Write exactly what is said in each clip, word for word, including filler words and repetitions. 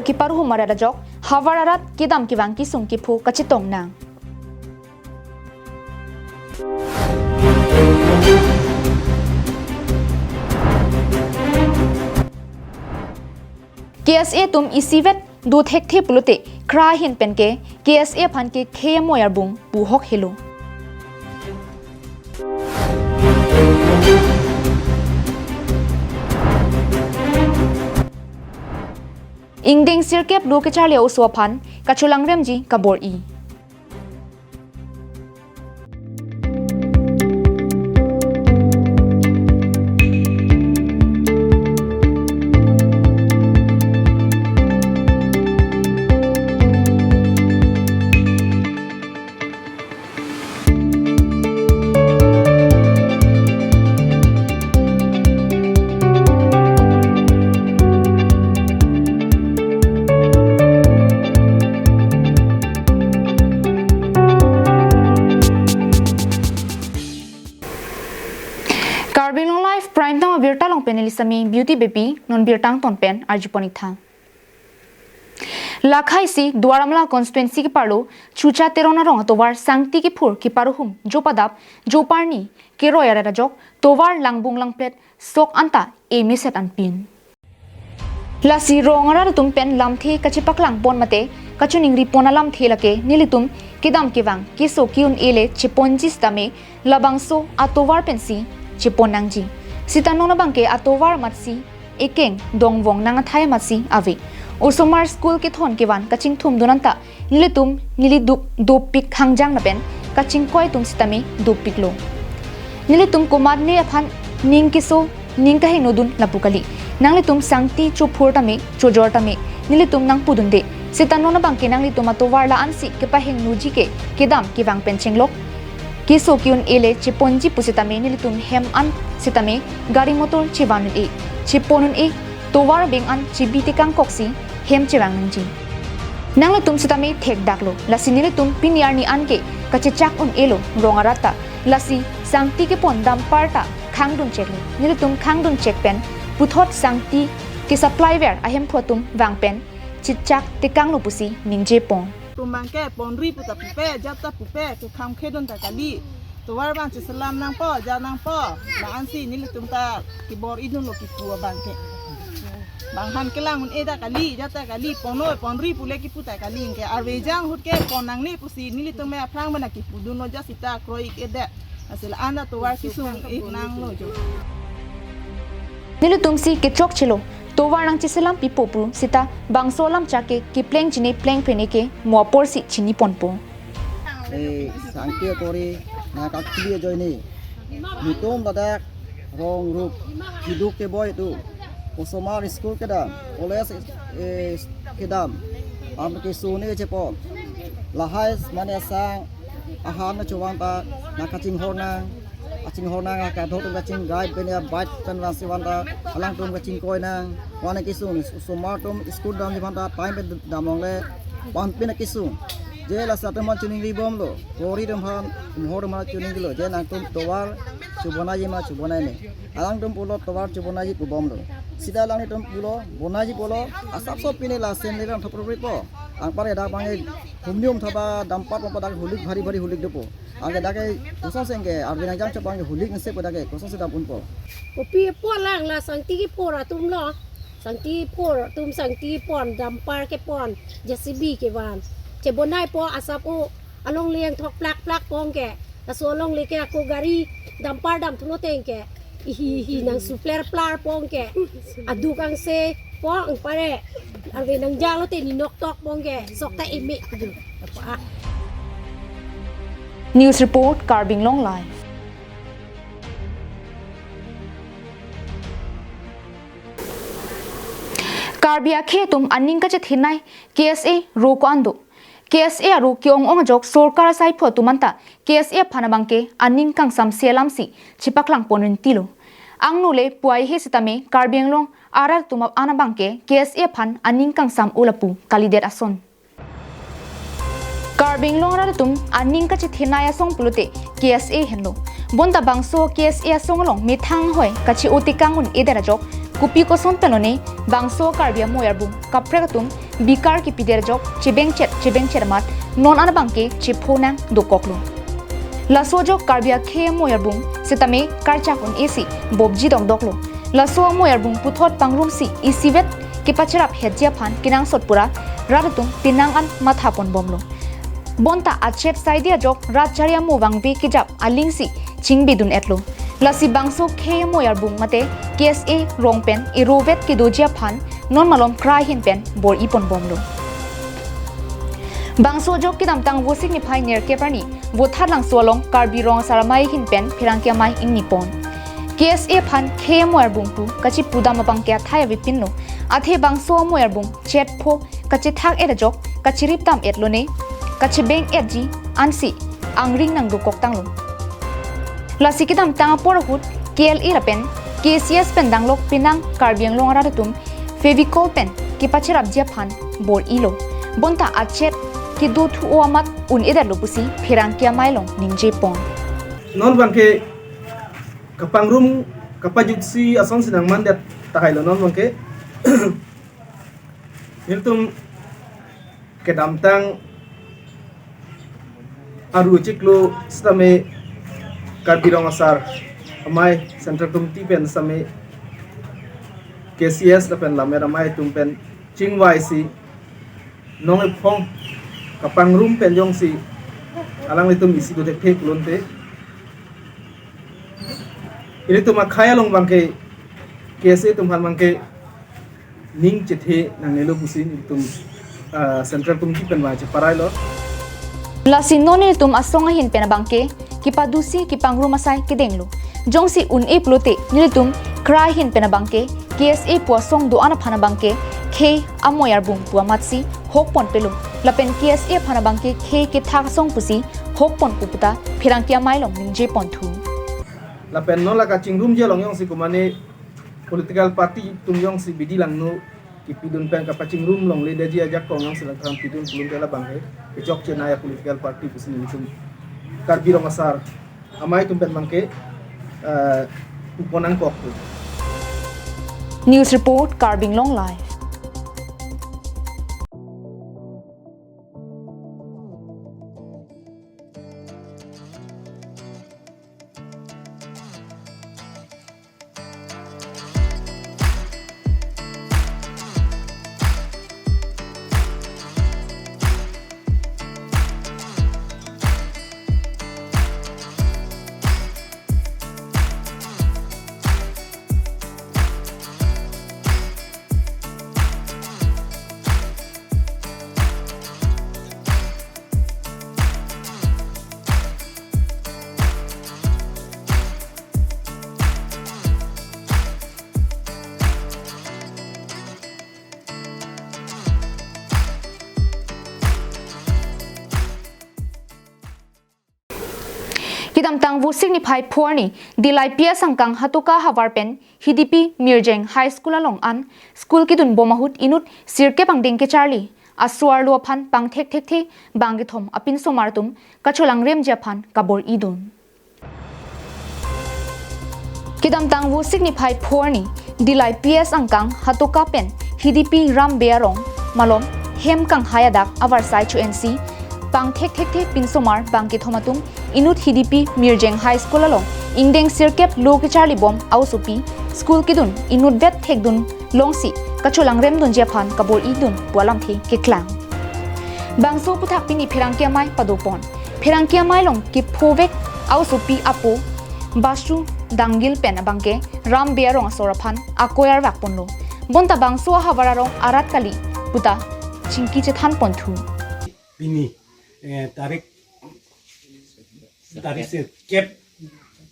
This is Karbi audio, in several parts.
Kiparuhum arat ajok, havar arat kedam kevang kesung kepho kachetong nang. K S A atum isivet do thekthe pulote, khra ahin penke K S A aphan ke khei amoi arbung pu hok helo. Ingdeng sirkep do kecharli oso aphan kacholangremji kabor-i. Karbi Anglong Live Prime Time abirta along pen neli Sami Beauty Beypi, non birta angton pen arjupon-ik tha. Lakha isi Duar Amla constituency keparlo Chucha Teron arong atovar sangti kephur keparuhum jopadap joparni keroi arat ajok tovar langbung langplet sok anta emeset anpin. Lasi rong arat atum pen lamthe kachepaklang pon mate kachiningri pon alamthe lake nelitum kedam kevang keso ke-un-e le cheponji sitame labangso atovar pensi chepon nangji. Sita non abangke atovar amatsi ekeng dongvong nang athai amatsi ave. Osomar school kethon kevan kachingthum dun anta nelitum neli duk dopik hangjang lapen kachingkoi atum sitame dopiklo. Nelitum komatne aphan ning keso ning kahingno dun lapu kali. Nanglitum sangti chophur tame chojor tame nelitum nangpudunde. Sita non abangke nanglitum atovar la-ansi kepahingnoji ke kedam kevang pen chenglok keso ke-un-e le cheponji pusitame nelitum hem an sitame gari motor chevan-un-e, chepon-un-e, tovar beng an chebi tekangkoksi hem chevang nangji. Nanglitum sitame thekdaklo, lasi nelitum pini arni anke kachechak un-elo rong arat ta, lasi sangti kepon dampar ta khangdun cheklo. Nelitum khangdun chek pen puthot sangti kesupply ver ahemphu atum vang pen chechak tekanglo pusi ningje pon. Tum abangke ponri pu ta pupe, jat ta pupe, kekhang khedun ta kali. Tovar abang cheselam nangpo, jat nangpo. La-ansi nelitum ta kebor-idunlo kipu abangke. Bang han kelang un-e ta kali, jat ta kali, ponnoi ponri pule kipu ta kali, anke arve jang ahut ke pon nangne pusi nelitum me aphrang mana kipudunlo, jat sita kroi-ik-edet. Lasi la-an ta tovar kesung-ik nanglo jo. Nelitumsi kechokchelo, tovar nangcheselam pipo pu sita bangso alam chake kepleng chini pleng pene ke mo aporsi chini ponpo. Eh, sangti akori nangkakli ajoine. Nelitum ladak rong rup keduk keboi atum. Osomar school kedam, college, eh, kedam. Am kesung-e chepon. Lahai mane sang ahan nangchovang ta nangkachinghor nang. Kachinghor nang, kadokave atum kachinggai pen ya bike pen vansi van ta, alangtum kachingkoi nang, van kesung, osomar atum school damji aphan ta time pen dam longle, van pen kesung. Je lasi atum aphan chiningribomlo, kori atum aphan, mohor atum aphan chiningrilo, je nangtum tovar chobonai ma chobonai ne. Alangtum pulo tovar chobonai pubomlo. Sita alanglitum pulo, bonai pulo, asapso pine la sen le ram thapro po. Anpar dak abang humnium thaba dampar pampa dak hulik bhari bhari hulik dopo. Anke dak ke kosonsi anke arve nangjang chot abang hulik nse pu dak ke kosonsi dam unpo. Kopi po lang la sangti kephur atumlo. Sangti kephur atum sangti pon, dampar kepon, J C B kevan. Chebonaipo asap o alongle angthok plak plak po anke. Laso alongle ke ako gari dampar damthulo tangte. Ihi hi nang supler plar po anke. Aduk angse po anpare. Arve nangjanglo te ninok tok po anke. Sok ta eme. News report, Karbi Anglong Live. Karbi akhei atum aning kachethenei K S A aro ko-an do. K S A aro ke-ong-ong ajok sorkar asaiphu atum anta K S A aphan abangke aning kangsam selamsi chepaklang pon rinti lo. Angno le puvoihe sitame Karbi Anglong arat atum an abangke K S A aphan aning kangsam-o lapu kalidet ason. Karbi Anglong arat atum aning kachethenei asong pulote K S A henlo. Bonta bangso K S A asong along methang hoi kache-o tekang un-edet ajok kopi koson penlone bangso Karbi amoi arbung kaprek atum bikar kipider ajok chebengchet chebengchet amat non an abangke chepho nang dokoklo. Laso ajok Karbi akhei amoi arbung setame karchak un-e si bobji dokdoklo. Laso amoi arbung puthot pangrumsi isivet kepacherap hetji aphan kenangsot pura rat atum penang an matha ponbomlo. Bonta achet saidi ajok rat chari amo vangve kejap alingsi chingbidun-etlo. Lasi bangso khei amoi arbung mate K S A rong pen erovet kedoji aphan non malom krai ahin pen bor-i ponbomlo. Bangso ajok kedamtang Vosik niphai nerkep arni Vothatlangso along Karbi Rong Asar Amei ahin pen pherangke amei ingni pon. K S A aphan khei amoi arbung pu kachipudam abangke athai avepinlo. Athe bangso amoi arbung chetpho kachethak-et ajok kachiripdam-etlone, kachebeng-etji ansi angring nang dokok tanglo. Lasi kedamtang apor ahut K L A lapen K C S pen danglok penang Karbi Anglong arat atum Fevicol pen kepacherapji aphan bor-ilo. Bonta achet kedo thu-o amat un-edetlo pusi pherangke amei along ningje pon. Non abangke kapangrum kapajutsi asonsi nangmandet tahailo non abangke. Nelitum kedamtang aru chiklo setame Karbi Rong Asar Amei Central Committee pen setame K C S lapen Lammet Amei atum pen chingvaisi nong ephong kapangrum pen jongsi alanglitum isi dothekthe pulote ilitum akhei along abangke K S A atum aphan abangke ning chethe nangnelo pusi nelitum, ah, Central Committee pen abang cheparailo. Lasi non nelitum asong ahin pen abangke kepadusi kepangrum asai kedenglo. Jongsi un-e pulote nelitum krai ahin pen abangke K S A pu asong do-an aphan abangke khei amoi arbung pu amatsi hok ponpelo. Lapen K S A aphan abangke khei kethak asong pusi hok ponpo puta pherangke amei along ningje ponthu. Lapen non la kachingrumji along jongsi kumane political party atum jongsi bidi langno kipidun pen kapachingrum longledetji ajakong jongsi langthan pidun pulote labang he kechok chenai a-political party pusi nelitum Karbi Rong Asar Amei atum pen abangke, eh, pupo nangkok tu. News report, Karbi Anglong Live. Kedamtang Vosik niphai pho arni Dillai P S angkang Hatoka havar pen Hidipi Mirjeng High School along an school kedun bom ahut inut sirkep angdeng kecharli aso-arlo aphan pangthekthekthe bang kethom apinsomar atum kacholangremji aphan kabor-idun. Kedamtang Vosik niphai pho arni Dillai P S angkang Hatoka pen Hidipi Ram Bey arong malom hem kanghai adak avarsai cho-ensi pangthekthekthe pinsomar bang kethom atum inut Hidipi Mirjeng High School along ingdeng sirkep lo kecharli bom a-osopi school kedun inutvet thekdun longsi kacholangremdunji aphan kabor-idun pu alamthe keklang. Bangso aphuthak pini pherangke amei padopon. Pherangke amei along kephovek a-osopi apo Basu Dangil pen abangke Ram Bey arong asor aphan akoi arvakponlo. Bonta bangso ahavar arong arat kali puta chingki chethan ponthu. Pini, eh, tarik, tarik sirkep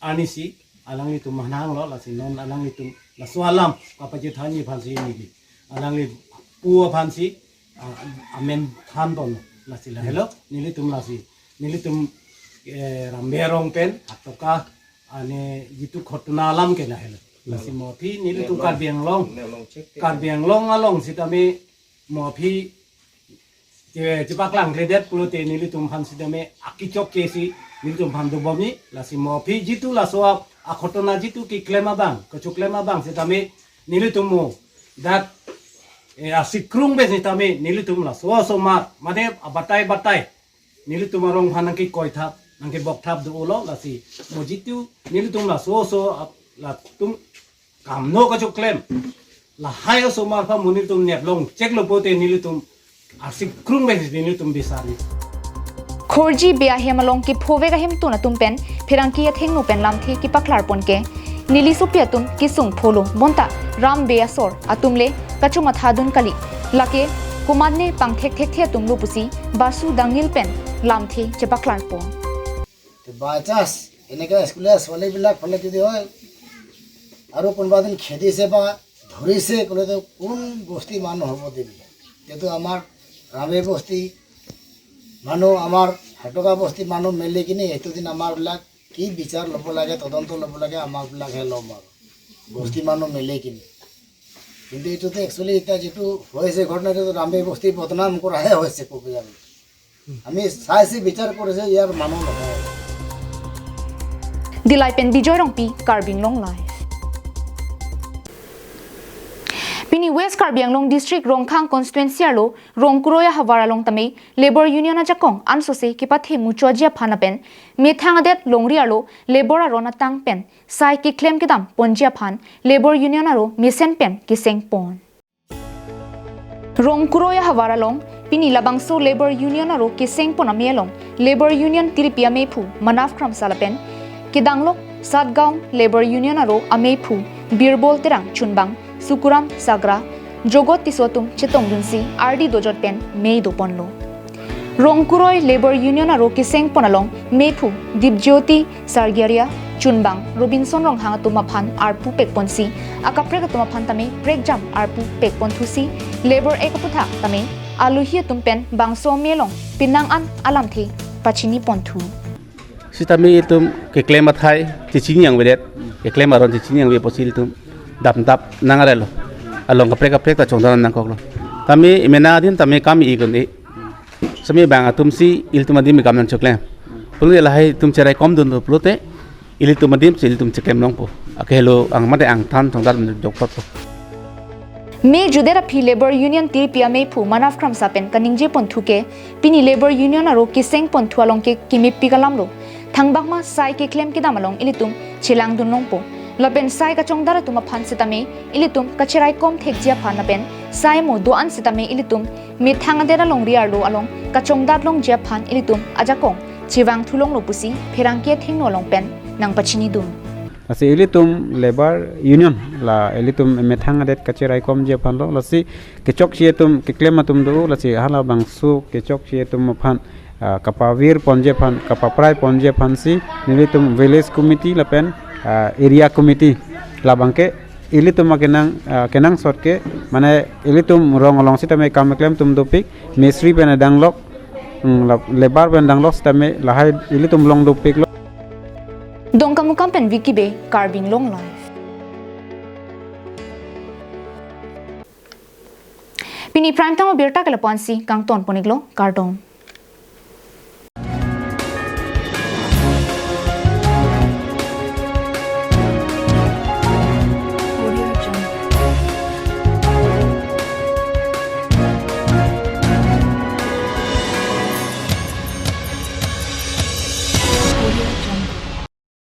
arnisi alanglitum mananglo, lasi non alanglitum laso alam kapachethanji aphansi neli alangli pu aphansi, ah, amen thanpon, lasi lahelo nelitum, lasi nelitum, eh, Ram Bey arong pen Hatoka ane jitu ghotona alam ke lahelo. Lasi mo aphi nelitum Karbi Anglong, Karbi Anglong along sitame mo aphi che-, chepaklang kledet pulote nelitum aphan sitame akechok kesi nelitum aphan dobomji, lasi mo aphi jitu laso a-, aghotona jitu keklem abang, kechoklem abang sitame nelitum mo dak eh, asikrum pen sitame nelitum laso osomar mate abatai batai nelitum arong aphan nangkekoi thap, nangkebok thap do-olo. Lasi mo jitu nelitum laso oso ap-, latum kamno kachoklem, lahai osomar aphan mo nelitum neplong cheklo pote nelitum asikrum pen nelitum bisari. Khorji Bey ahem along kephovek ahemtun atum pen pherangke athengno pen lamthe kepaklar pon ke neli sopi atum kesung pholo bonta Ram Bey asor atum le kachomatha dun kali, lake komatne pangthek thekthe atum lo pusi Basu Dangil pen lamthe chepaklar pon. তো by chance এনেকৈ স্কুলীয়া ছোৱালীবিলাক ফালে যদি হয় আৰু কোনোবা এদিন খেদিছে বা ধৰিছে ক'লেতো কোন বস্তি মানুহ হ'ব দিবি? এইটো আমাৰ ৰামে বস্তি মানুহ, আমাৰ হাটকা বস্তি মানুহ মিলি কিনি এইটো দিন আমাৰবিলাক কি বিচাৰ ল'ব লাগে, তদন্ত ল'ব লাগে, আমাৰবিলাকহে ল'ম আৰু বস্তি মানুহ মিলি কিনি। কিন্তু এইটোতো একচুৱেলি এতিয়া যিটো হৈছে ঘটনা, এইটোতো ৰামে বস্তি বদনাম কৰাহে হৈছে ক'ব গ'লে। আমি চাইছে বিচাৰ কৰিছে ইয়াৰ মানুহ নহয়। Dillai pen Bijoy Rongpi, Karbi Anglong Live. Pini West Karbi Anglong District Rongkhang Constituency arlo Rongkuroi ahavar along tame Labour Union ajakong ansose kepathe muchotji aphan lapen methang adet longri arlo labour aron atang pen sai keklem kedam ponji aphan Labour Union aro mesen pen keseng pon. Rongkuroi ahavar along pini labangso Labour Union aro keseng pon ame along Labour Union tiripi amephu Manav Kramsa lapen kedanglok Satgaon Labour Union aro amephu Birbol Terang chunbang Sukuram Sagra, Jogot Tisso atum chetongdunsi ardi dojot pen mei doponlo. Rongkuroi Labour Union aro keseng pon along mephu Dipjyoti Sargiaria, chunbang Robinson Ronghang atum aphan arpu pekponsi akaprek atum aphan tame prekjam arpu pekponthusi Labour Act aputhak tame aluhi atum pen bangso ame along penang an alamthe pachini ponthu. Sitame itum keklem athai chechini angvedet, keklem aron chechini angve apotsi itum damtap nangarelo. Along kaprek kaprek ta chongdam nangkoklo. Tame imena adin tame kam ikon e. Sitame bang atumsi ilitum adim kam nangchoklem. Pulote lahai itum cheraikom dunlo pulote ilitum adimsi ilitum cheklem longpo. Akehelo ang mate angthan chongdam jokpotpo. Mei judet aphi Labour Union tiripi amephu Manav Kramsa pen kaningje ponthu ke pini Labour Union aro keseng ponthu along ke kimipik alamlo. Thangbak ma sai keklem kedam along ilitum chelangdun longpo. Lapen sai kachongdat atum aphan sitame ilitum kacheraikom thekji aphan lapen sai mo do-an sitame ilitum methang adet alongri arlo along kachongdat longji aphan ilitum ajakong chevangthu longlo pusi pherangke athengno along pen nangpachinidun. Lasi ilitum Labour Union la ilitum methang adet kacheraikomji aphanlo, lasi kechokche atum keklem atum do, lasi halabangso kechokche atum aphan, ah, kapavir ponji aphan, kapaprai ponji aphansi nelitum village committee lapen, ah, area committee labangke ilitum akenang, ah, kenangsot ke mane ilitum rong along sitame kam keklem atum dopik, mistri pen danglok, hmm, la-, labour pen danglok sitame lahai ilitum long dopiklo. Dongkamukam pen Vicky Bey, Karbi Anglong Live. Pini prime time abirta ke lapu-ansi kangton pon-iklo, kardom.